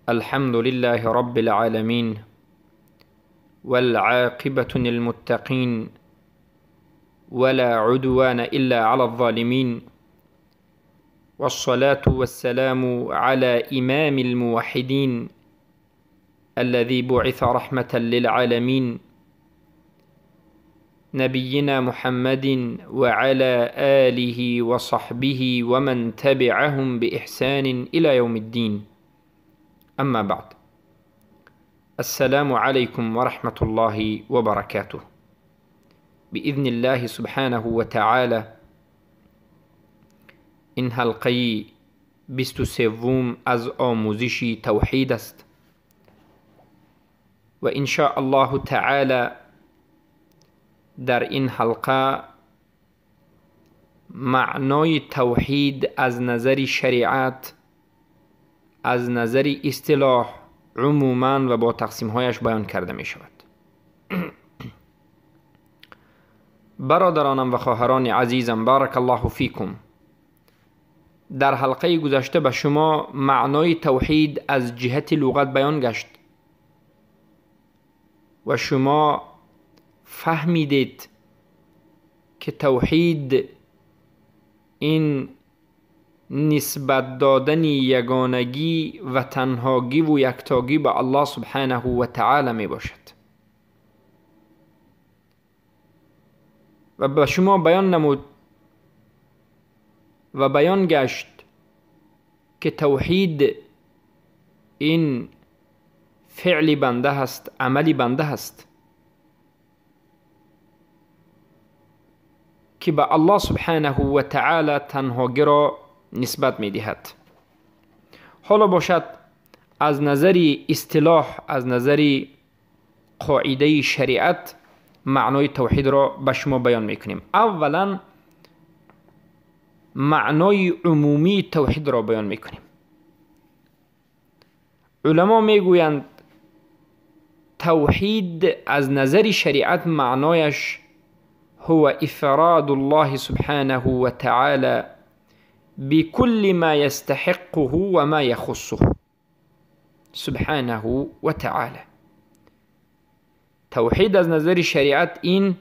الحمد لله رب العالمين، والعاقبة للمتقين، ولا عدوان إلا على الظالمين، والصلاة والسلام على إمام الموحدين الذي بعث رحمة للعالمين، نبينا محمد وعلى آله وصحبه ومن تبعهم بإحسان إلى يوم الدين. أما بعد، السلام عليكم ورحمة الله وبركاته. بإذن الله سبحانه وتعالى این حلقه 23 از آموزش توحید است و إن شاء الله تعالی در این حلقه معنای توحید از نظر شریعت، از نظر اصطلاح عموما و با تقسیم هایش بیان کرده می شود. برادرانم و خواهران عزیزم، بارک الله فیکم، در حلقه گذشته به شما معنای توحید از جهت لغت بیان گشت و شما فهمیدید که توحید این نسبت دادن یگانگی و تنهاگی و یکتاگی به الله سبحانه و تعالی می باشد. و به شما بیان نمود و بیان گشت که توحید این فعل بنده هست، عمل بنده هست که به الله سبحانه و تعالی تنهاگی را نسبت می دهد. حالا باشد از نظر اصطلاح، از نظر قاعده شریعت معنای توحید را به شما بیان می کنیم. اولا معنای عمومی توحید را بیان می کنیم. علما می گویند توحید از نظر شریعت معنایش هو افراد الله سبحانه وتعالى بكل ما يستحقه وما يخصه سبحانه وتعالى. توحید از نظر شریعت این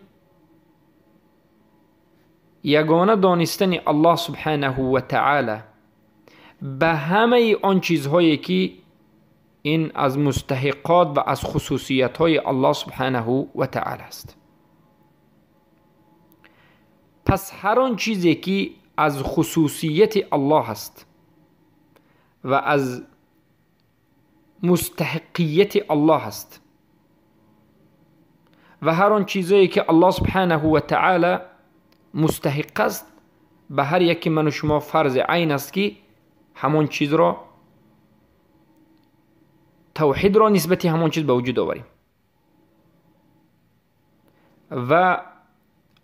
یگانه دانستن الله سبحانه و تعالی به همه آن چیزهایی که این از مستحقات و از خصوصیت های الله سبحانه و تعالی است. پس هر آن چیزی که از خصوصیت الله است و از مستحقیت الله است و هر آن چیزی که الله سبحانه و تعالی مستحق است، به هر یکی من و شما فرض عین است که همان چیز را، توحید را نسبت همان چیز به وجود آوریم و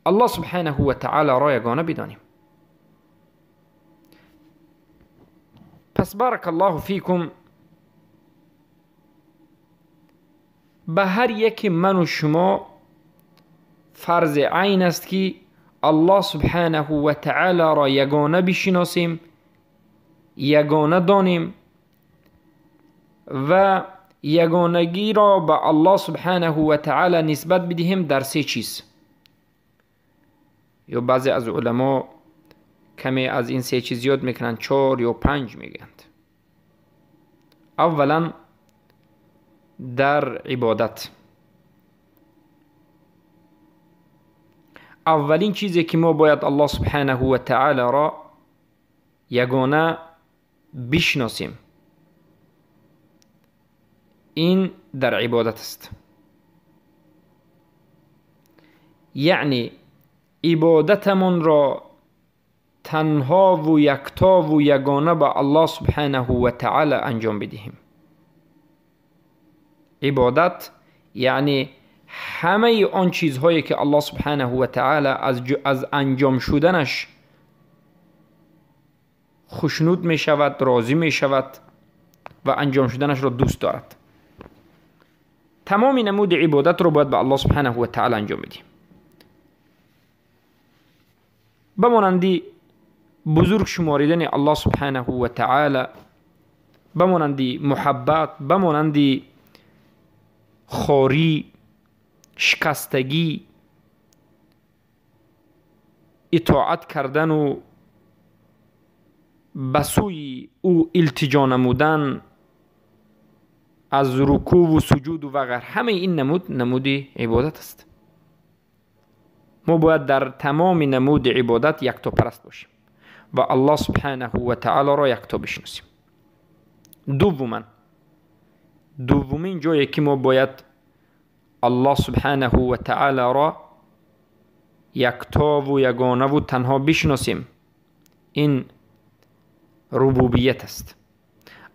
الله سبحانه و تعالی را یگانه بدانیم. پس بارک الله فیکم، به هر یک من و شما فرض عین است که الله سبحانه و تعالی را یگانه بشناسیم، یگانه دانیم و یگانگی را به الله سبحانه و تعالی نسبت بدهیم در سه چیز. یا بعضی از علما کمی از این سه چیز یاد میکنن، 4 یا 5 میگند. اولا در عبادت، اولین چیزی که ما باید الله سبحانه و تعالی را یگانه بشناسیم این در عبادت است. یعنی عبادتمون را تنها و یکتا و یگانه به الله سبحانه و تعالی انجام بدهیم. عبادت یعنی همه آن چیزهایی که الله سبحانه و تعالی از انجام شدنش خوشنود می شود، راضی می شود و انجام شدنش را دوست دارد. تمام نمود عبادت رو باید به الله سبحانه و تعالی انجام بدیم. به مانندی بزرگ شماریدن الله سبحانه و تعالی، به مانند محبت، به مانند خواری، شکستگی، اطاعت کردن و به سوی او التجا نمودن، از رکوع و سجود و غیر، همه این نمود نمود عبادت است. ما باید در تمام نمود عبادت یکتا پرست باشیم و الله سبحانه و تعالی را یکتا بشناسیم. دوما، دومین جایی که ما باید الله سبحانه و تعالی را یکتا و یگانه و تنها بشناسیم، این ربوبیت است.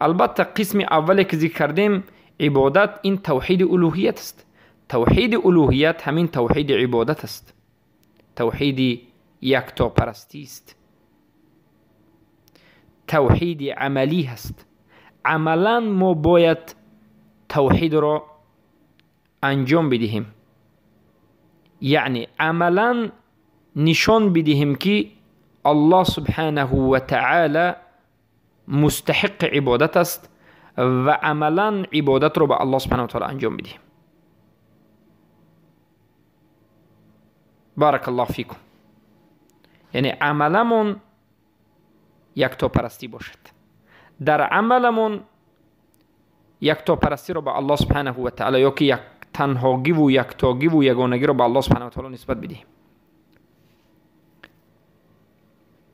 البته قسم اولی که ذکر کردیم عبادت، این توحید الوهیت است. توحید الوهیت همین توحید عبادت است، توحید یکتا پرستی است، توحید عملی هست. عملا ما باید توحید را انجام بدهیم، یعنی عملا نشان بدهیم که الله سبحانه و تعالی مستحق عبادت است و عملا عبادت را به الله سبحانه و تعالی انجام بدهیم. بارک الله فیکم. یعنی عملمون یکتا پرستی باشد، در عملمون یکتا پرستی را به الله سبحانه و تعالی یا که یک تنهاگی و یکتاگی و یگانگی را به الله سبحانه و تعالی نسبت بدهیم.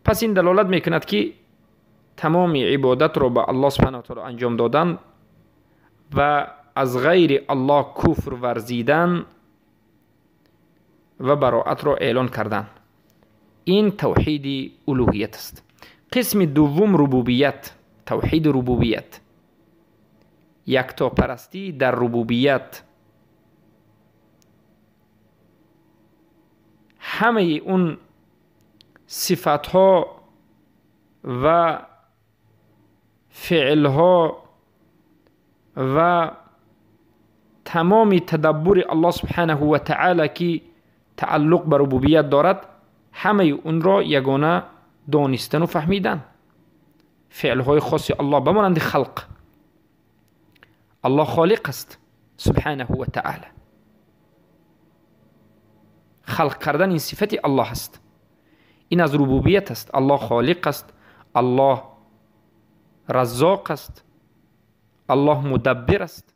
پس این دلالت میکند که تمام عبادت را به الله سبحانه و تعالی انجام دادن و از غیر الله کفر ورزیدن و براعت را اعلان کردن، این توحید الوهیت است. قسم دوم ربوبیت، توحید ربوبیت، یکتا پرستی در ربوبیت. همه اون صفت ها و فعل ها و تمام تدبر الله سبحانه و تعالی که تعلق به ربوبیت دارد، همه اون را یگانه دانستن و فهمیدن. فعل های خاص الله به مانند خلق، الله خالق است سبحانه و تعالی، خلق کردن این صفت الله است، این از ربوبیت است. الله خالق است، الله رزاق است، الله مدبر است.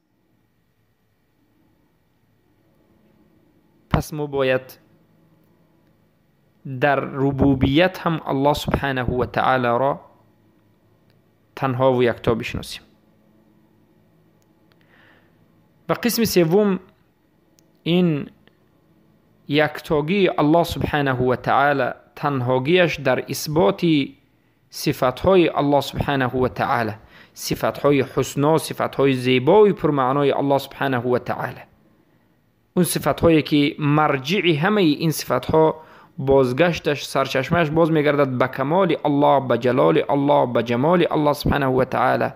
پس ما باید در ربوبیت هم الله سبحانه و تعالی را تنها و یکتا بشناسیم. و قسم سوم این یکتاگی الله سبحانه و تعالی، تنهاگیش در اثبات صفتهای الله سبحانه و تعالی، صفتهای حسنا، صفتهای زیبای پرمعنای الله سبحانه و تعالی، اون صفتهایی که مرجع همه این صفتها بازگشتش، سرچشمش باز میگردد به کمال الله، به جلال الله، به جمال الله سبحانه و تعالی،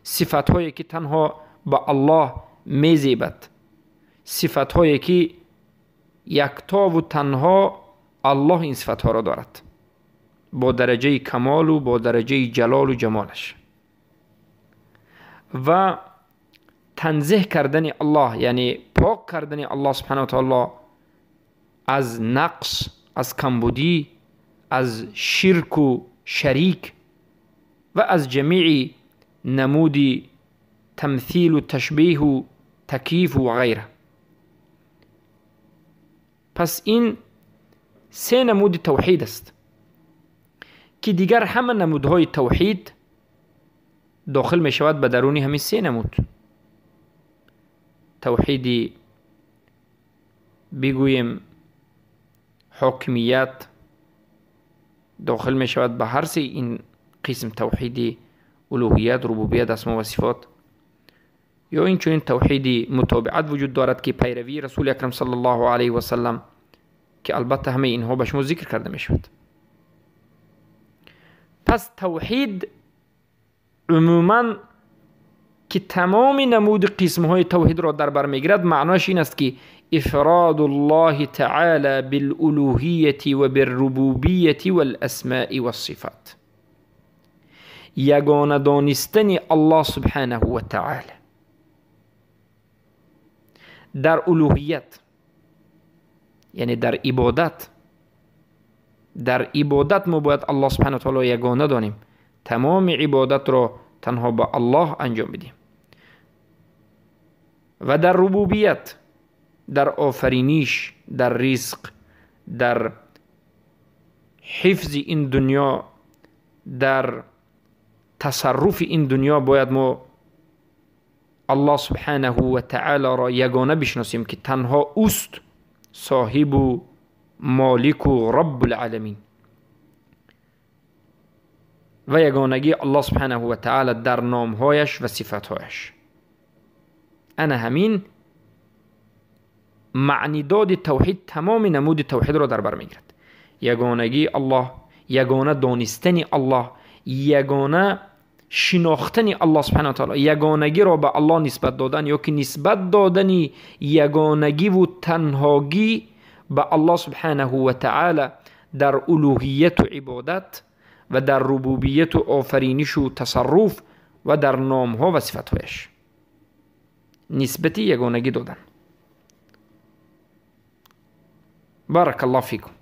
صفتهایی که تنها به الله میزیبد، صفتهایی که یکتا و تنها الله این صفتها را دارد با درجه کمال و با درجه جلال و جمالش. و تنزیه کردن الله، یعنی پاک کردن الله سبحانه و تعالی از نقص، از کمبودی، از شرک و شریک و از جمیع نمود تمثیل و تشبیه و تکییف و غیره. پس این سه نمود توحید است که دیگر همه نمودهای توحید داخل می شود به درونی همین سه نمود. توحید بگوییم حاکمیت داخل می شود به هر سه این قسم توحید الوهیت، ربوبیت، اسما و صفات، یا این چنین توحید متابعت وجود دارد که پیروی رسول اکرم صلی الله علیه و سلم، که البته همه اینها به شما ذکر کرده می شود. پس توحید عموما که تمام نمود قسم های توحید را در بر میگیرد، معناش این است که افراد الله تعالی بالالوهیة و بالربوبیة والاسماء والصفات، ягона донистани Аллоҳ субҳанаҳу ва таъоло дар улуҳият, яъне дар ибодат. Дар ибодат мо бояд Аллоҳ субҳанаҳу ва таъоло ягона донем, тамоми ибодатро танҳо ба Аллоҳ анҷом бидиҳем. Ва дар рубубият, дар офариниш, дар ризқ, дар ҳифзи ин дунё, дар тасарруфи ин дунё бояд мо Аллоҳ субҳанаҳу ва таъолоро ягона бишносем, ки танҳо ӯст соҳибу молику раббул оламин. Ва ягонагии Аллоҳ субҳанаҳу ва таъоло дар номҳояш ва сифатҳояш. Ана ҳамин маънидоди тавҳид тамоми намуди тавҳидро дар бар мегирад. Ягонагии Аллоҳ, ягона донистани Аллоҳ, ягона шинохтани Аллоҳ субҳанаҳу ва таъоло, ягонагиро ба Аллоҳ нисбат додан ё ки нисбат додани ягонагиву танҳогӣ ба Аллоҳ субҳанаҳу ва таъоло дар улуҳияту ибодат ва дар рубубияту офаринишу тасарруф ва дар номҳо ва сифатҳояш нисбати ягонагӣ додан. Баракаллоҳу фикум.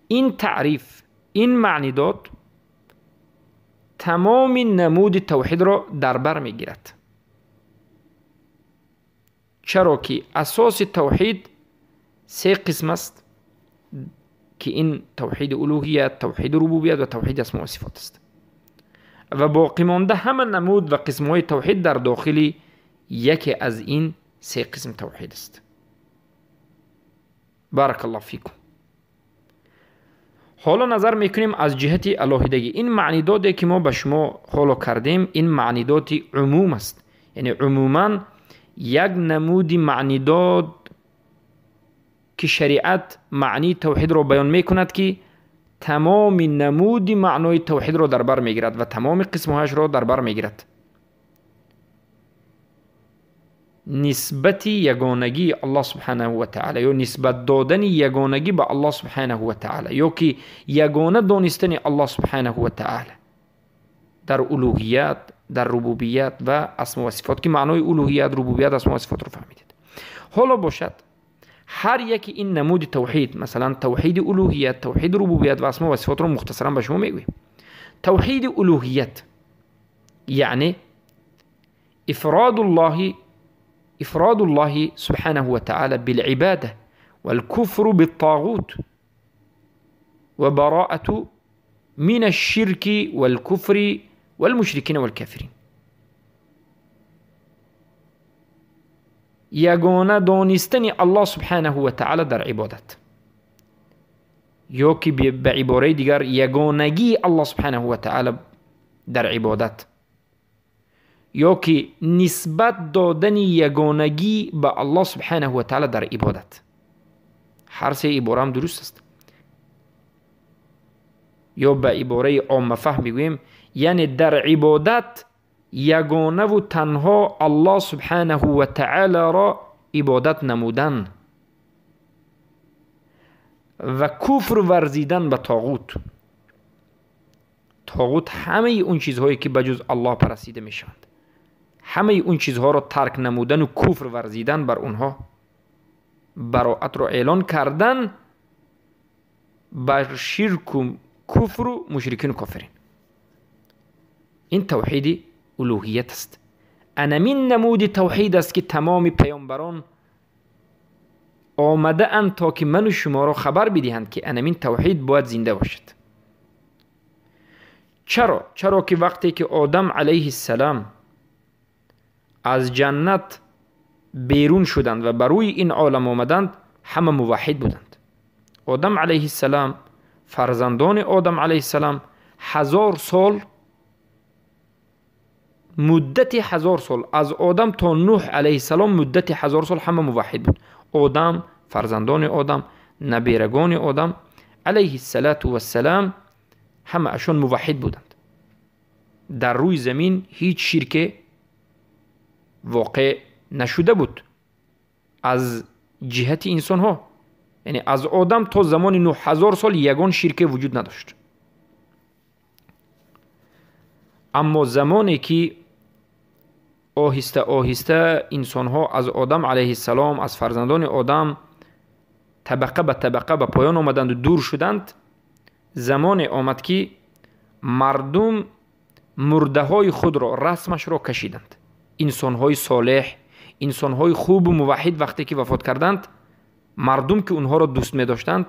Ин таъриф, ин маънидод тамоми намуди тавҳидро дар бар мегирад. Чаро ки асоси тавҳид се қисм аст, ки ин тавҳиди улуҳият, тавҳиди рубубият ва тавҳиди асмо ва сифот аст. Ва боқӣ монда ҳама намуд ва қисмҳои тавҳид дар дохили яке аз ин се қисм тавҳид аст. Баракаллоҳу фикум. Ҳоло назар мекунем аз ҷиҳати алоҳидагӣ. Ин маънидоде ки мо ба шумо ҳоло кардем, ин маънидоди умум аст. Яъне умуман як намуди маънидод ки шариат маънии тавҳидро баён мекунад, ки тамоми намуди маънои тавҳидро дар бар мегирад ва тамоми қисмҳояшро дар бар мегирад. Нисбати ягонагии Аллоҳ субҳанаҳу ва таъоло ё нисбат додани ягонагӣ ба Аллоҳ субҳанаҳу ва таъоло ё ки ягона донистани Аллоҳ субҳанаҳу ва таъоло дар улуҳият, дар рубубият ва асмо ва сифот, ки маънои улуҳият, рубубият, асмо ва сифотро фаҳмидед. Ҳоло бошад ҳар яке ин намуди тавҳид, масалан тавҳиди улуҳият, тавҳиди рубубият ва асмо ва сифотро мухтасаран ба шумо мегӯем. Тавҳиди улуҳият яъне إفراد الله سبحانه وتعالى بالعبادة والكفر بالطاغوت وبراءة من الشرك والكفر والمشركين والكافرين. ягона донистани Аллоҳ субҳанаҳу ва таъоло дар ибодат, ё ки ба ибораи дигар ягонагии Аллоҳ субҳанаҳу ва таъоло дар ибодат, ё ки нисбат додани ягонагӣ ба Аллоҳ субҳанаҳу ва таъоло дар ибодат. Ҳар се ибора ҳам дуруст аст. Ё ба ибораи оммафаҳм бигӯем, яъне дар ибодат ягонаву танҳо Аллоҳ субҳанаҳу ва таъолоро ибодат намудан ва куфр варзидан ба тоғут. Тоғут ҳамаи он чизҳое ки ба ҷуз Аллоҳ парастида мешаванд, ҳамаи он чизҳоро тарк намудану куфр варзидан бар онҳо, бароатро эълон кардан бар ширку куфру мушрикину кофирин. Ин тавҳиди улуҳият аст. Анамин намуди тавҳид аст, ки тамоми паёмбарон омадаанд то ки ману шуморо хабар бидиҳанд, ки анамин тавҳид бояд зинда бошад. Чаро? Чаро ки вақте ки Одам алайҳиссалам аз ҷаннат берун шуданд ва ба рӯи ин олам омаданд, ҳама муваҳҳид буданд. Одам алайҳиссалам, фарзандони Одам алайҳиссалам 1000 сол, муддати 1000 сол, аз Одам то Нуҳ алайҳиссалом муддати 1000 сол ҳама муваҳҳид буд. Одам, фарзандони Одам, наберагони Одам алайҳиссалату вассалам ҳамаашон муваҳҳид буданд. Дар рӯи замин ҳеҷ ширке воқеъ нашуда буд аз ҷиҳати инсонҳо. Яъне аз Одам то замони Нуҳ 1000 сол ягон ширке вуҷуд надошт. Аммо замоне ки оҳиста оҳиста инсонҳо аз Одам алайҳиссалом, аз фарзандони Одам табақа ба табақа ба поён омаданду дур шуданд, замоне омад ки мардум мурдаҳои худро расмашро кашиданд. Инсонҳои солеҳ, инсонҳои хубу муваҳҳид вақте ки вафот карданд, мардум ки онҳоро дӯст медоштанд,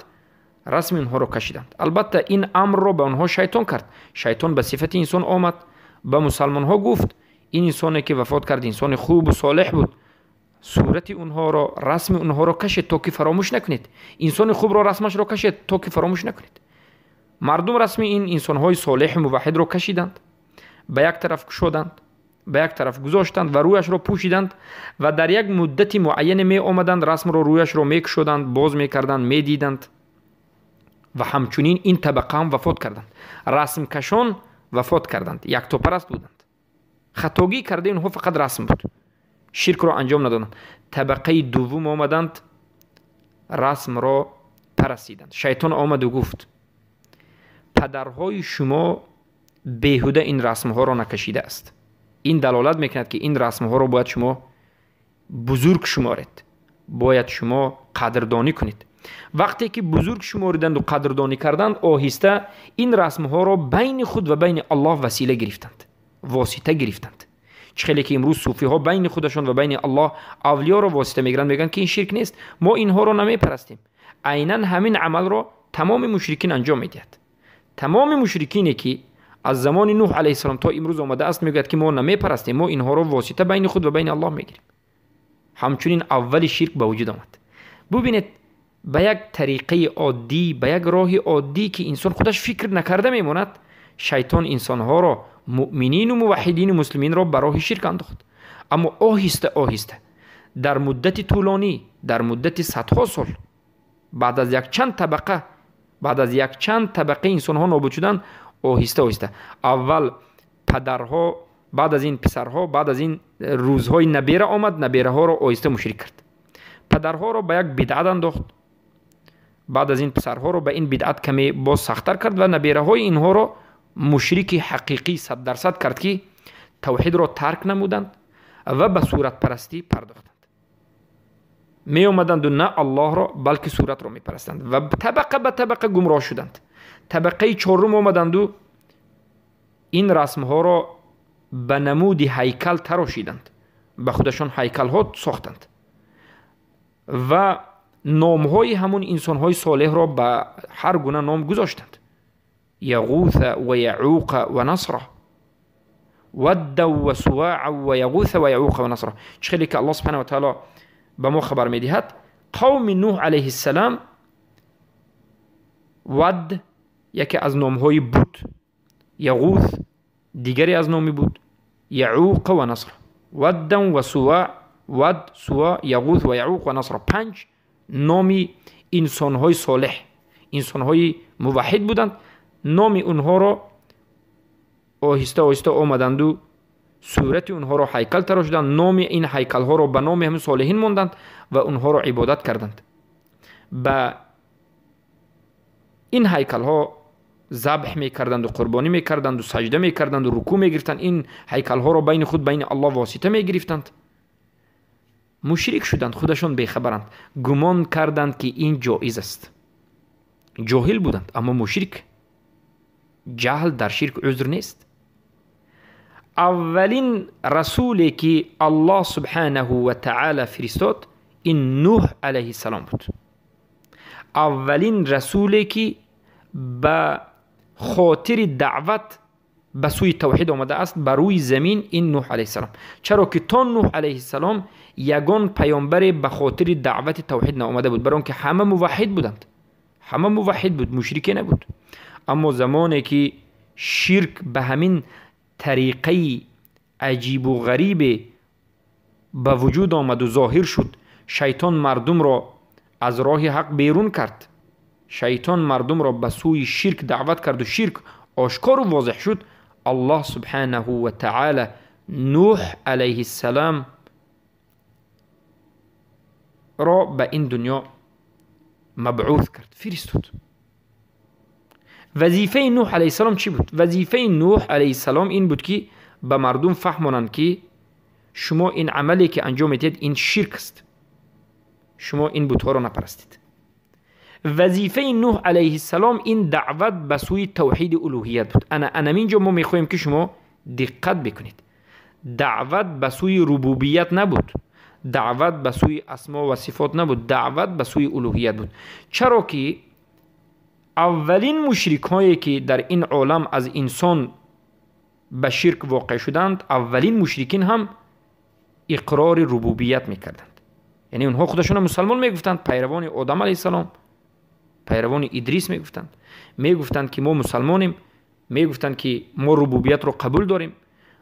расми онҳоро кашиданд. Албатта ин амрро ба онҳо шайтон кард. Шайтон ба сифати инсон омад, ба мусалмонҳо гуфт: ин инсоне ки вафот кард инсони хубу солеҳ буд, сурати онҳоро, расми онҳоро кашед то ки фаромӯш накунед. Инсони хубро расмашро кашед то ки фаромӯш накунед. Мардум расми ин инсонҳои солеҳу муваҳҳидро кашиданд, ба як тараф кушоданд, ба як тараф гузоштанд ва рӯяшро пӯшиданд ва дар як муддати муайяне меомаданд, расмро рӯяшро мекушоданд, боз мекарданд, медиданд. Ва ҳамчунин ин табақа ҳам вафот карданд. Расмкашон вафот карданд, яктопараст буданд. Хатогӣ кардаи онҳо фақат расм буд, ширкро анҷом надоданд. Табақаи дуввум омаданд, расмро парастиданд. Шайтон омаду гуфт: падарҳои шумо беҳуда ин расмҳоро накашидааст. Ин далолат мекунад ки ин расмҳоро бояд шумо бузург шуморед, бояд шумо қадрдонӣ кунед. Вақте ки бузург шумориданду қадрдонӣ карданд, оҳиста ин расмҳоро байни худ ва байни Аллоҳ васила гирифтанд, восита гирифтанд. Чӣ хеле ки имрӯз суфиҳо байни худашон ва байни Аллоҳ авлиёро восита мегиранд, мегӯянд ки ин ширк нест, мо инҳоро намепарастем. Айнан ҳамин амалро тамоми мушрикин анҷом медиҳад. Тамоми мушрикине ки аз замони Нуҳ алайҳиссалом то имрӯз омадааст, мегӯяд ки мо намепарастем, мо инҳоро восита байни худ ва байни Аллоҳ мегирем. Ҳамчунин аввали ширк ба вуҷуд омад. Бубинед, ба як тариқаи оддӣ, ба як роҳи оддӣ ки инсон худаш фикр накарда мемонад, шайтон инсонҳоро, муъминину муваҳҳидину муслиминро ба роҳи ширк андохт. Аммо оҳиста оҳиста дар муддати тӯлонӣ, дар муддати садҳо сол, баъд аз якчанд табақа, баъд аз якчанд табақаи инсонҳо нобуд шуданд, оҳиста оҳиста аввал падарҳо, баъд аз ин писарҳо, баъд аз ин рӯзҳои набера омад, набераҳоро оҳиста мушрик кард. Падарҳоро ба як бидъат андохт, баъд аз ин писарҳоро ба ин бидъат каме боз сахттар кард ва набераҳои инҳоро мушрики ҳақиқӣ 100% кард ки тавҳидро тарк намуданд ва ба суратпарастӣ пардохтанд. Меомаданду на Аллоҳро, балки суратро мепарастанд ва табақа ба табақа гумроҳ шуданд. Табақаи чорум омаданду ин расмҳоро ба намуди ҳайкал тарошиданд, ба худашон ҳайкалҳо сохтанд ва номҳои ҳамун инсонҳои солеҳро ба ҳар гуна ном гузоштанд. Яғуса ва яъуқа ва насра, вадда ва суваа ва яғуса ва яъуқа ва насра. Чӣ хеле ки Аллоҳ субҳанаҳу ва таъоло ба мо хабар медиҳад, қавми Нуҳ алайҳиссалам Вад яке аз номҳои буд, Яғус дигаре аз номи буд, Яъуқа ва Насра, Ваддан ва Сува, Вад, Сува, Яғус ва Яъуқ ва Насра, панҷ номи инсонҳои солеҳ, инсонҳои муваҳҳид буданд. Номи онҳоро оҳиста оҳиста омаданду сурати онҳоро ҳайкал тарошиданд, номи ин ҳайкалҳоро ба номи ҳамин солеҳин монданд ва онҳоро ибодат карданд. Ба ин ҳайкалҳо забҳ мекарданду, қурбонӣ мекарданду, саҷда мекарданду, рукӯъ мегирифтанд. Ин ҳайкалҳоро байни худ, байни Аллоҳ восита мегирифтанд. Мушрик шуданд, худашон бехабаранд, гумон карданд ки ин ҷоиз аст. Ҷоҳил буданд, аммо мушрик. Ҷаҳл дар ширк узр нест. Аввалин расуле ки Аллоҳ субҳанаҳу ва таъала фиристод ин Нуҳ алайҳиссалом буд. Аввалин расуле ки ба хотири даъват ба сӯи тавҳид омадааст ба рӯи замин ин Нуҳ алайҳиссалом. Чаро ки то Нуҳ алайҳиссалом ягон паёмбаре ба хотири даъвати тавҳид наомада буд, барои он ки ҳама муваҳҳид буданд, ҳама муваҳҳид буд, мушрике набуд. Аммо замоне ки ширк ба ҳамин тариқаи аҷибу ғарибе ба вуҷуд омаду зоҳир шуд, шайтон мардумро аз роҳи ҳақ берун кард, шайтон мардумро ба сӯи ширк даъват карду ширк ошкору возеҳ шуд, Аллоҳ субҳанаҳу ва таъала Нуҳ алайҳиссалом ро ба ин дунё мабъус кард, фиристод. وظیفه نوح علیه السلام چی بود؟ وظیفه نوح علیه السلام این بود که به مردم فهمانند که شما این عملی که انجام میدید این شرک است، شما این بت‌ها را نپرستید. وظیفه نوح علیه السلام این دعوت به سوی توحید الوهیت بود. انا اینجا ما میخوایم که شما دقت بکنید. دعوت به سوی ربوبیت نبود، دعوت به سوی اسما و صفات نبود، دعوت به سوی الوهیت بود. چرا که اولین مشرک هایی که در این عالم از انسان به شرک واقع شدند، اولین مشرکین هم اقرار ربوبیت میکردند. یعنی اونها خودشون مسلمان میگفتند، پیروان آدم علیه السلام، پیروان ادریس میگفتند، میگفتند که ما مسلمانیم، میگفتند که ما ربوبیت رو قبول داریم،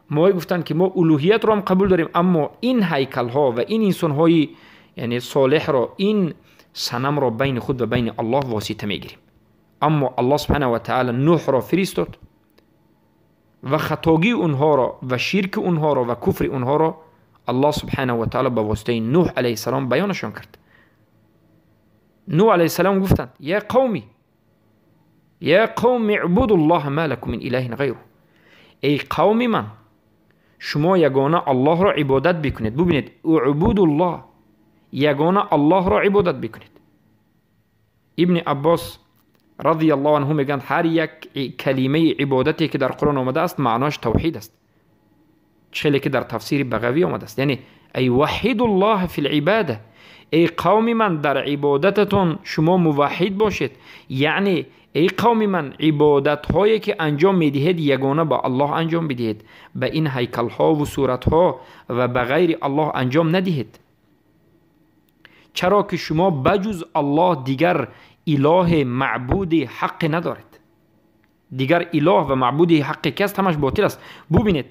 ما میگفتند که ما الوهیت رو هم قبول داریم، اما این هیکل ها و این انسان های یعنی صالح را، این صنم را بین خود و بین الله واسطه میگیریم. اما الله سبحانه و تعالی نوح را فرستاد و خطاگی اونها را و شرک اونها را و کفر اونها را الله سبحانه و تعالی به واسطه نوح علیه السلام بیانشان کرد. نوح علیه السلام گفتند یا قومی، یا قوم اعبدوا الله ما لكم من اله غیره، ای قوم من شما یگانه الله را عبادت بکنید. ببینید اعبدوا الله، یگانه الله را عبادت بکنید. ابن عباس رضی الله عنه میگن هر یک کلمه عبادتی که در قرآن آمده است معناش توحید است، چه که در تفسیر بغوی آمده است. یعنی ای وحید الله فی العباده، ای قوم من در عبادتتون شما موحد باشید. یعنی ای قوم من عبادت هایی که انجام میدهید یگانه با الله انجام بدهید، به این هیکل ها و صورت ها و به غیر الله انجام ندهید، چرا که شما بجز الله دیگر اله معبود حق ندارید. دیگر اله و معبود حق کس همش باطل است. ببینید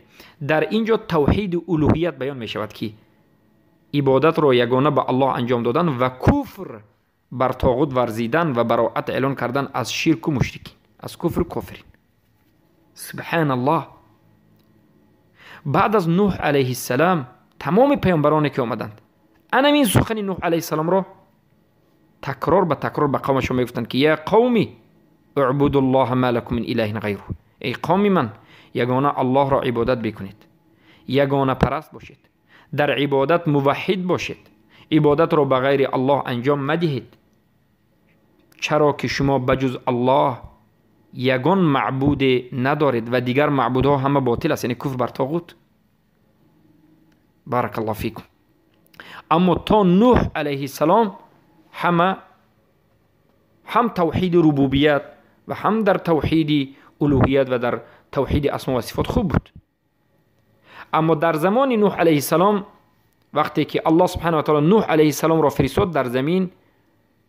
در اینجا توحید الوهیت بیان می شود که عبادت را یگانه به الله انجام دادن و کفر بر طاغوت ورزیدن و براءت اعلان کردن از شرک و مشرکین، از کفر و کافرین. سبحان الله. بعد از نوح علیه السلام تمام پیامبرانی که آمدند این سخن نوح علیه السلام را تکرار به تکرار به قومشون میگفتند که یا قومی اعبدوا الله ما لكم من اله غیره، ای قوم من یگانه الله را عبادت بکنید، یگانه پرست باشید، در عبادت موحد باشید، عبادت را به غیر الله انجام مدهید، چرا که شما بجز الله یگان معبود ندارید و دیگر معبودها همه باطل است، یعنی کفر بر طاغوت. بارک الله فیکم. اما تا نوح علیه السلام همه هم توحید ربوبیت و هم در توحید الوهیت و در توحید اسما و صفات خوب بود. اما در زمان نوح علیه السلام وقتی که الله سبحانه و تعالی نوح علیه السلام را فرستاد در زمین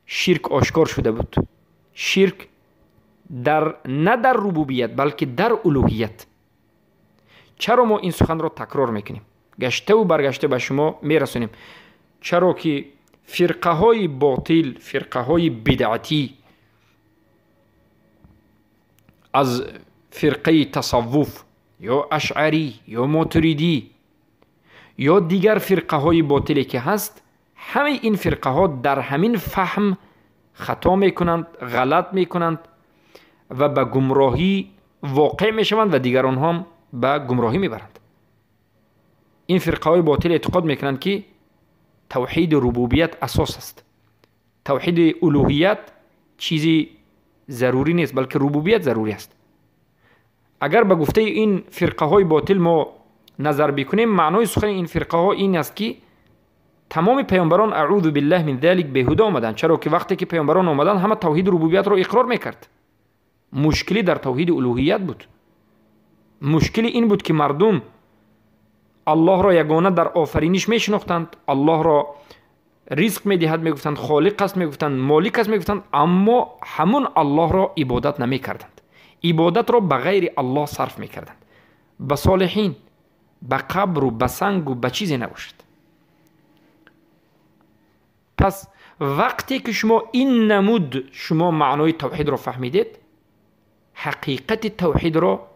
شرک آشکار شده بود. شرک در نه در ربوبیت بلکه در الوهیت. چرا ما این سخن را تکرار میکنیم، گشته و برگشته به شما میرسونیم؟ چرا که فرقه های باطل، فرقه های بدعتی از فرقه تصوف یا اشعری یا ماتریدی یا دیگر فرقه های باطلی که هست، همه این فرقه ها در همین فهم خطا میکنند، غلط میکنند و به گمراهی واقع میشوند و دیگران هم به گمراهی میبرند. این فرقه های باطل اعتقاد میکنند که توحید ربوبیت اساس است، توحید الوهیت چیزی ضروری نیست بلکه ربوبیت ضروری است. اگر به گفته این فرقه های باطل ما نظر بکنیم، معنای سخن این فرقه ها این است که تمام پیامبران اعوذ بالله من ذلک بیهوده آمدند، چرا که وقتی که پیامبران آمدند همه توحید ربوبیت را اقرار میکرد. مشکلی در توحید الوهیت بود. مشکلی این بود که مردم الله را یگانه در آفرینش میشناختند، الله را رزق میدهد میگفتند، خالق است میگفتند، مالک است میگفتند، اما همون الله را عبادت نمیکردند. عبادت را به غیر الله صرف میکردند، به صالحین، به قبر و به سنگ و به چیزی نباشد. پس وقتی که شما این نمود شما معنای توحید را فهمیدید، حقیقت توحید را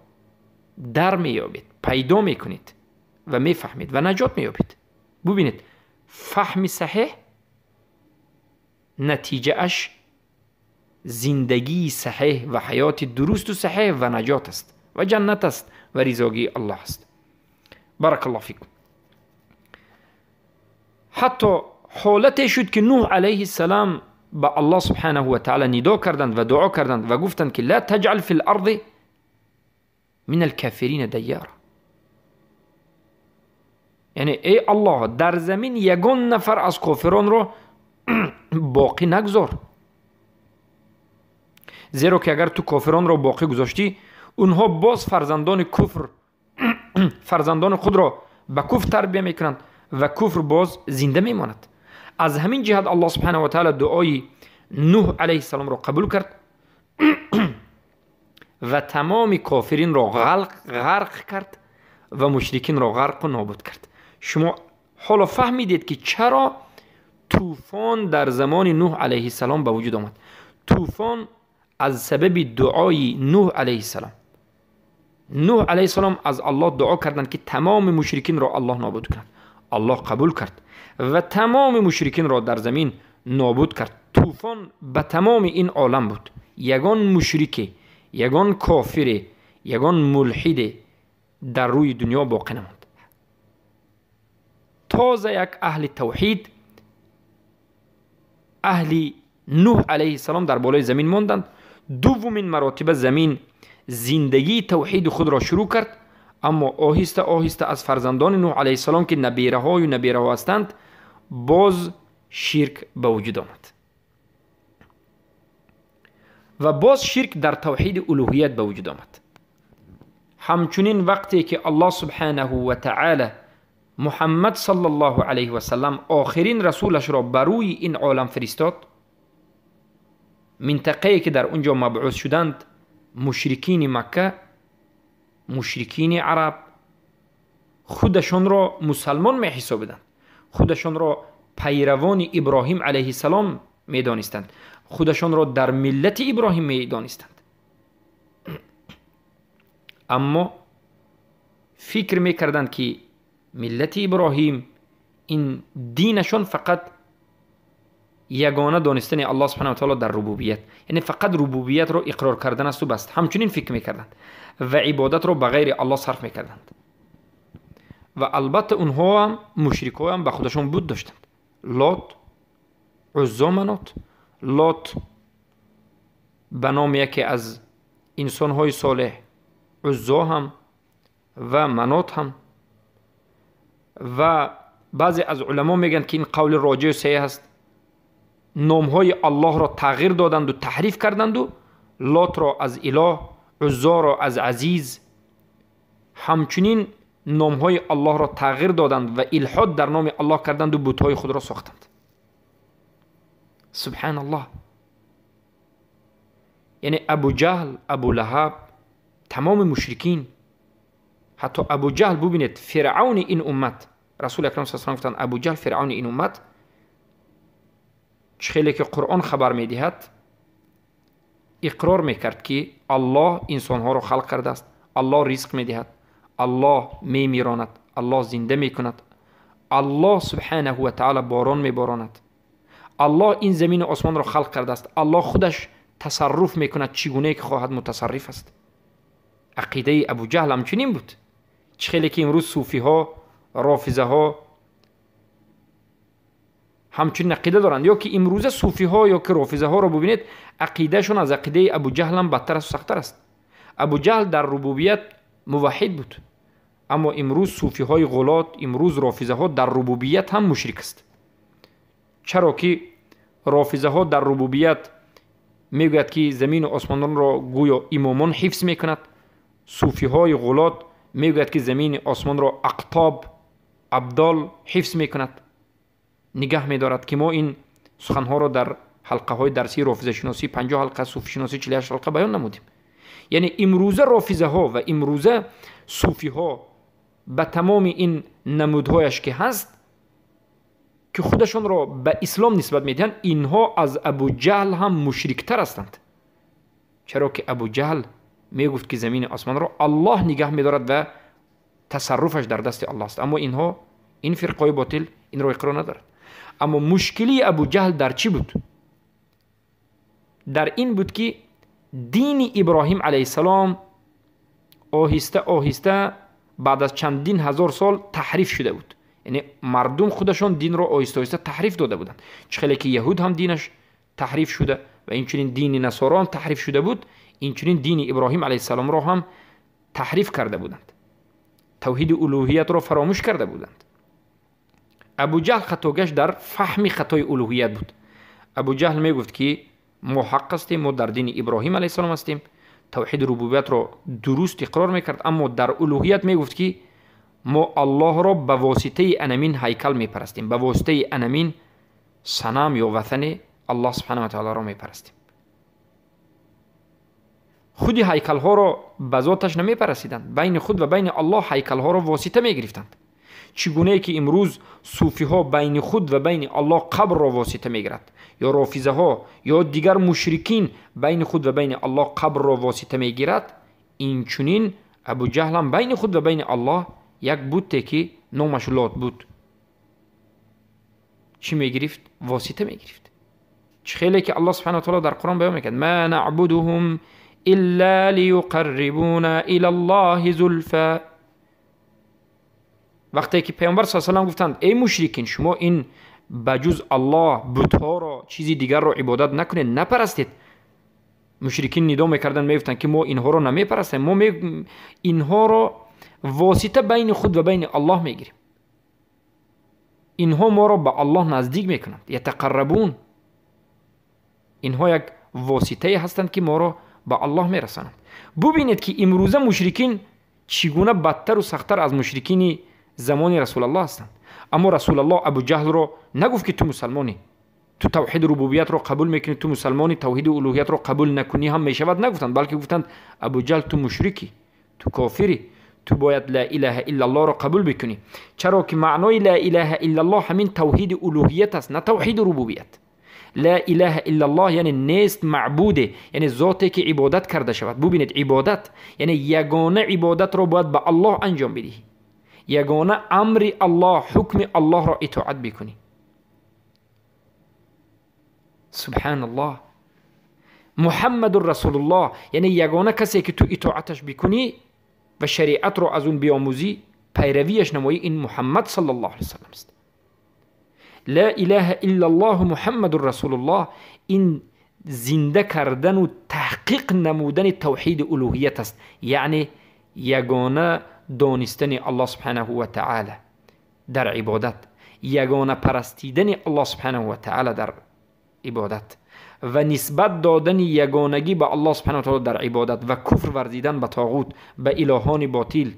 در میابید، پیدا میکنید و میفهمید و نجات میابید. ببینید فهم صحیح نتیجه اش زندگی صحیح و حیات درست و صحیح و نجات است و جنت است و رضاگی الله است. بارک الله فیکم. حتی حالتی شد که نوح علیه السلام به الله سبحانه و تعالی ندا کردند و دعا کردند و گفتند که لا تجعل فی الارض من الکافرین دیارا، یعنی ای الله در زمین یگان نفر از کافران را باقی نگذار، زیرا که اگر تو کافران را باقی گذاشتی اونها باز فرزندان کفر فرزندان خود را به کفر تربیه میکنند و کفر باز زنده میماند. از همین جهت الله سبحانه و تعالی دعای نوح علیه السلام را قبول کرد و تمام کافرین را غرق کرد و مشرکین را غرق و نابود کرد. شما حالا فهمیدید که چرا طوفان در زمان نوح علیه السلام به وجود آمد. طوفان از سبب دعای نوح علیه السلام. نوح علیه السلام از الله دعا کردند که تمام مشرکین را الله نابود کند. الله قبول کرد و تمام مشرکین را در زمین نابود کرد. طوفان به تمام این عالم بود. یگان مشرک، یگان کافر، یگان ملحد در روی دنیا باقی نماند. تازه یک اهل توحید، اهل نوح علیه السلام در بالای زمین ماندند. دومین مراتب زمین زندگی توحید خود را شروع کرد، اما آهسته آهسته از فرزندان نوح علیه السلام که نبیره های و نبیره ها هستند باز شرک به وجود آمد و باز شرک در توحید الوهیت به وجود آمد. همچنین وقتی که الله سبحانه و تعالی محمد صلی الله علیه و سلم آخرین رسولش را بر روی این عالم فرستاد، منطقه‌ای که در اونجا مبعوث شدند مشرکین مکه، مشرکین عرب خودشان را مسلمان می حسابیدند، خودشان را پیروان ابراهیم علیه السلام می دانستند، خودشان را در ملت ابراهیم می دانستند. اما فکر می کردند که ملت ابراهیم این دینشان فقط یگانه دانستن الله سبحانه و تعالی در ربوبیت، یعنی فقط ربوبیت را اقرار کردن است و بس. همچنین فکر میکردند و عبادت را به غیر الله صرف میکردند و البته اونها هم مشرک ها هم به خودشان بود داشتند. لات، عزا، منات. لات به نام یکی از انسانهای صالح، عزا هم و منات هم. و بعضی از علما میگن که این قول راجع و صحیح است، نامهای الله را تغییر دادند و تحریف کردند و لات را از اله، عزا را از عزیز، همچنین نامهای الله را تغییر دادند و الحاد در نام الله کردند و بتهای خود را ساختند. سبحان الله. یعنی ابو جهل، ابو لهب، تمام مشرکین، حتی ابو جهل ببینید فرعون این امت، رسول اکرم صلی الله علیه و گفتند ابو جهل فرعون این امت، خیلی که قرآن خبر میدهد اقرار میکرد که الله انسانها را خلق کرده است، الله رزق میدهد، الله میمیراند، الله زنده میکند، الله سبحانه و تعالی باران میباراند، الله این زمین و آسمان را خلق کرده است، الله خودش تصرف میکند چگونه که خواهد متصرف است. عقیده ابو جهل همچنین بود. خیلی که امروز صوفی ها، رافضه ها همچنین عقیده دارند، یا که امروزه صوفی ها یا که رافضه ها را ببینید عقیدهشون از عقیده ابو جهل هم بدتر است و سخت‌تر است. ابو جهل در ربوبیت موحد بود، اما امروز صوفی های غلات، امروز رافضه ها در ربوبیت هم مشرک است. چرا که رافضه ها در ربوبیت میگوید که زمین و آسمان را گویا امامان حفظ میکند، صوفی های غلات میگوید که زمین آسمان را اقطاب، ابدال حفظ میکند، نگه میدارد، که ما این سخنها را در حلقه های درسی رافضه شناسی 50 حلقه، صوفی شناسی 48 حلقه بیان نمودیم. یعنی امروزه رافضه ها و امروزه صوفی ها به تمام این نمودهایش که هست که خودشان را به اسلام نسبت میدهند، اینها از ابو جهل هم مشرکتر هستند. چرا که ابو جهل میگفت که زمین آسمان را الله نگه میدارد و تصرفش در دست الله است، اما اینها، این فرقه باطل این را اقرار ندارد. اما مشکلی ابو جهل در چی بود؟ дар ин буд, ки дини Иброҳим алайҳиссалом оҳиста оҳиста баъд аз чандин ҳазор сол таҳриф шуда буд. Яъне мардум худашон динро оҳиста оҳиста таҳриф дода буданд. Чӣ хеле ки яҳуд ҳам динаш таҳриф шуда ва инчунин дини насоро ҳам таҳриф шуда буд, инчунин дини Иброҳим алайҳиссаломро ҳам таҳриф карда буданд, тавҳиди улӯҳиятро фаромӯш карда буданд. Абуҷаҳл хатогаш дар фаҳми хатои улӯҳият буд. Абуҷаҳл мегуфт, ки мо ҳақ ҳастем, мо дар дини Иброҳим алайҳиссалом ҳастем, тавҳиди рубубиятро дуруст иқрор мекард, аммо дар улӯҳият мегуфт, ки мо Аллоҳро ба воситаи анамин ҳайкал мепарастем, ба воситаи анамин санам ё ватане Аллоҳ субҳанаҳу ва таолоро мепарастем. Худи ҳайкалҳоро ба зоташ намепарастиданд, байни худ ва байни Аллоҳ ҳайкалҳоро восита мегирифтанд. Чӣ гунае ки имрӯз суфиҳо байни худ ва байни Аллоҳ қабрро восита мегирад, ё рофизаҳо ё дигар мушрикин байни худ ва байни Аллоҳ қабрро восита мегирад, инчунин Абуҷаҳл ҳам байни худ ва байни Аллоҳ як бутте, ки номаш Лот буд, чӣ мегирифт? Восита мегирифт. Чӣ хеле ки Аллоҳ субҳанаҳу ва таоло дар Қуръон баён мекард: ма наъбудуҳум илла лиюқаррибуна илаллоҳи зулфа. Вақте ки Паёмбар с.а.в. гуфтанд: эй мушрикин, шумо ин ба ҷуз Аллоҳ бутҳоро, чизи дигарро ибодат накунед, напарастед. Мушрикин нидо мекарданд, мегуфтанд, ки мо инҳоро намепарастем, мо инҳоро восита байни худ ва байни Аллоҳ мегирем, инҳо моро ба Аллоҳ наздик мекунанд, ятақаррабун, инҳо як воситае ҳастанд, ки моро ба Аллоҳ мерасонанд. Бубинед, ки имрӯза мушрикин чӣ гуна бадтару сахттар аз мушрикини замони Расулаллоҳ ҳастанд. Аммо Расулаллоҳ Абуҷаҳлро нагуфт, ки ту мусалмонӣ, ту тавҳиди рубубиятро қабул мекунӣ, ту мусалмонӣ, тавҳиди улӯҳиятро қабул накунӣ ҳам мешавад, нагуфтанд, балки гуфтанд: Абуҷаҳл, ту мушрикӣ, ту кофирӣ, ту бояд ла илаҳа иллаллоҳро қабул бикунӣ. Чаро ки маънои ла илаҳа иллаллоҳ ҳамин тавҳиди улӯҳият аст, на тавҳиди рубубият. Ла илаҳа иллаллоҳ яъне нест маъбуде, яъне зоте, ки ибодат карда шавад. Бубинед, ибодат яъне ягона ибодатро бояд ба Аллоҳ анҷом бидиҳӣ, ягона амри Аллоҳ, ҳукми Аллоҳро итоат бикунӣ. Субҳаналлоҳ. Муҳаммадур Расулуллоҳ яъне ягона касе, ки ту итоаташ бикунӣ ва шариатро аз он биомӯзӣ, пайравиаш намоӣ, ин Муҳаммад саллаллоҳу алайҳи васаллам аст. Ла илаҳа иллаллоҳу Муҳаммадур Расулуллоҳ ин зинда кардану таҳқиқ намудани тавҳиди улӯҳият аст, яъне ягона донистани Аллоҳ субҳанаҳу ва таъала дар ибодат, ягона парастидани Аллоҳ субҳанаҳу ва таъала дар ибодат ва нисбат додани ягонагӣ ба Аллоҳ субҳанаҳу ва таъала дар ибодат ва куфр варзидан ба тоғут, ба илоҳони ботил,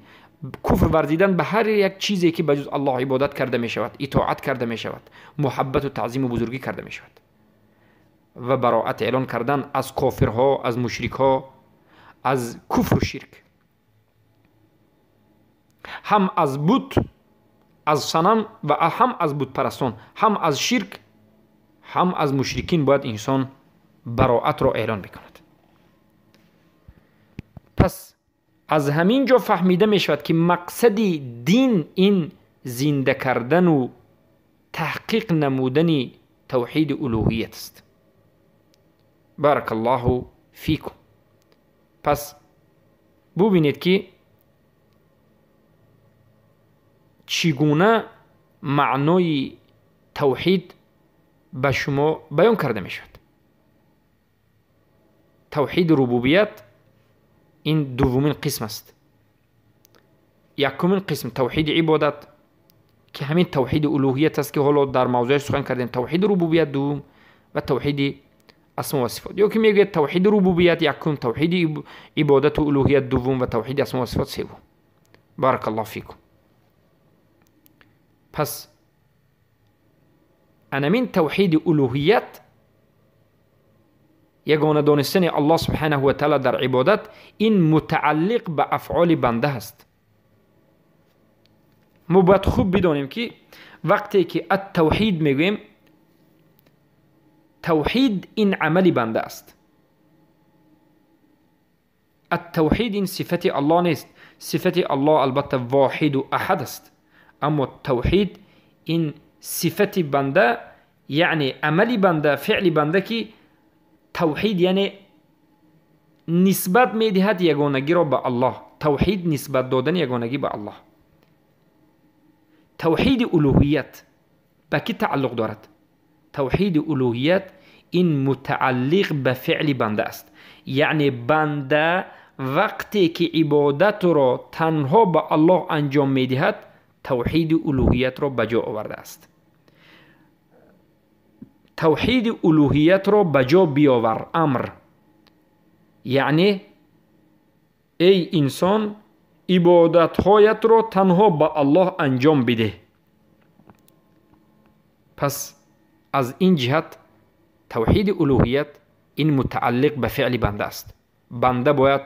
куфр варзидан ба ҳар як чизе, ки ба ҷуз Аллоҳ ибодат карда мешавад, итоат карда мешавад, муҳаббату таъзиму бузургӣ карда мешавад ва бароат эълон кардан аз кофирҳо, аз мушрикҳо, аз куфру ширк, ҳам аз бут, аз санам ва ҳам аз бутпарастон, ҳам аз ширк, ҳам аз мушрикин бояд инсон бароатро эълон бикунад. Пас аз ҳамин ҷо фаҳмида мешавад, ки мақсади дин ин зинда кардану таҳқиқ намудани тавҳиди улӯҳият аст. Баракаллоҳу фикум. Пас бубинед, ки чӣ гуна маънои тавҳид ба шумо баён карда мешавад. Тавҳиди рубубият ин дуввумин қисм аст. Якумин қисм тавҳиди ибодат, ки ҳамин тавҳиди улӯҳият аст, ки ҳоло дар мавзӯяш сухан кардем, тавҳиди рубубият дуввум ва тавҳиди асмо ва сифот, ё ки мегӯяд тавҳиди рубубият якум, тавҳиди ибодату улӯҳият дуввум ва тавҳиди асмо ва сифот севум. Баракаллоҳу фикум. Пас анамин тавҳиди улӯҳият, ягона донистани Аллоҳ субҳанаҳу ва таъала дар ибодат, ин мутааллиқ ба афъоли банда ҳаст. Мо бояд хуб бидонем, ки вақте ки ат-тавҳид мегӯем, тавҳид ин амали банда аст. Ат-тавҳид ин сифати Аллоҳ нест. Сифати Аллоҳ албатта воҳиду аҳад аст, аммо тавҳид ин сифати банда, яъне амали банда, феъли банда, ки Тавҳид яъне нисбат медиҳад ягонагиро ба Аллоҳ. Тавҳид нисбат додани ягонагӣ ба Аллоҳ. Тавҳиди улуҳият ба кӣ тааллуқ дорад? Тавҳиди улуҳият ин мутааллиқ ба феъли банда аст. Яъне банда вақте ки ибодатро танҳо ба Аллоҳ анҷом медиҳад, тавҳиди улуҳиятро ба ҷо овардааст. Тавҳиди улуҳиятро ба ҷо биёвар амр. Яъне эй инсон, ибодатҳоятро танҳо ба Аллоҳ анҷом бидеҳ. Пас аз ин ҷиҳат тавҳиди улуҳият ин мутааллиқ ба феъли банда аст. Банда бояд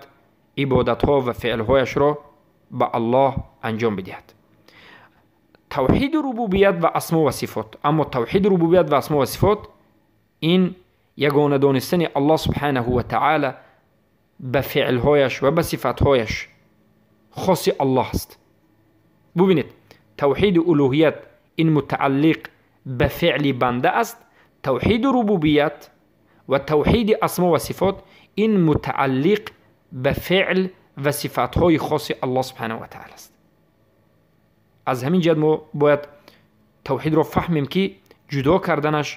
ибодатҳо ва феълҳояшро ба Аллоҳ анҷом бидиҳад. Тавҳиди рубубият ва асмо ва сифот. Аммо тавҳиди рубубият ва асмо ва сифот ин ягона донистани Аллоҳ субҳанаҳу ва таъала ба феълҳояш ва ба сифатҳояш хоси Аллоҳ аст. Бубинед, тавҳиди улуҳият ин мутааллиқ ба феъли банда аст. Тавҳиди рубубият ва тавҳиди асмо ва сифот ин мутааллиқ ба феъл ва сифатҳои хоси Аллоҳ субҳанаҳу ва таъала аст. Аз ҳамин ҷиҳат мо бояд тавҳидро фаҳмем, ки ҷудо карданаш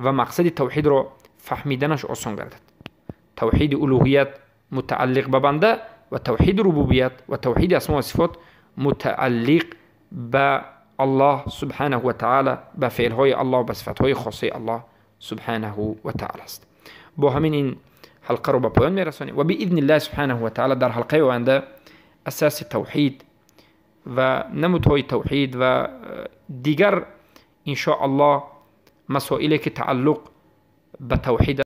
ва мақсади тавҳидро фаҳмиданаш осон гардад. Тавҳиди улуҳият мутааллиқ ба банда ва тавҳиди рубубият ва тавҳиди асмо ва сифот мутааллиқ ба Аллоҳ субҳанаҳу ва таъала, ба феълҳои Аллоҳ, ба сифатҳои хосаи Аллоҳ субҳанаҳу ва таъала аст. Бо ҳамин ин ҳалқаро ба поён мерасонем ва биизни Аллоҳ субҳанаҳу ва таъала дар ҳалқаи оянда асаси тавҳид ва намудҳои тавҳид ва дигар иншоаллоҳ масоиле ки тааллуқ ба тавҳид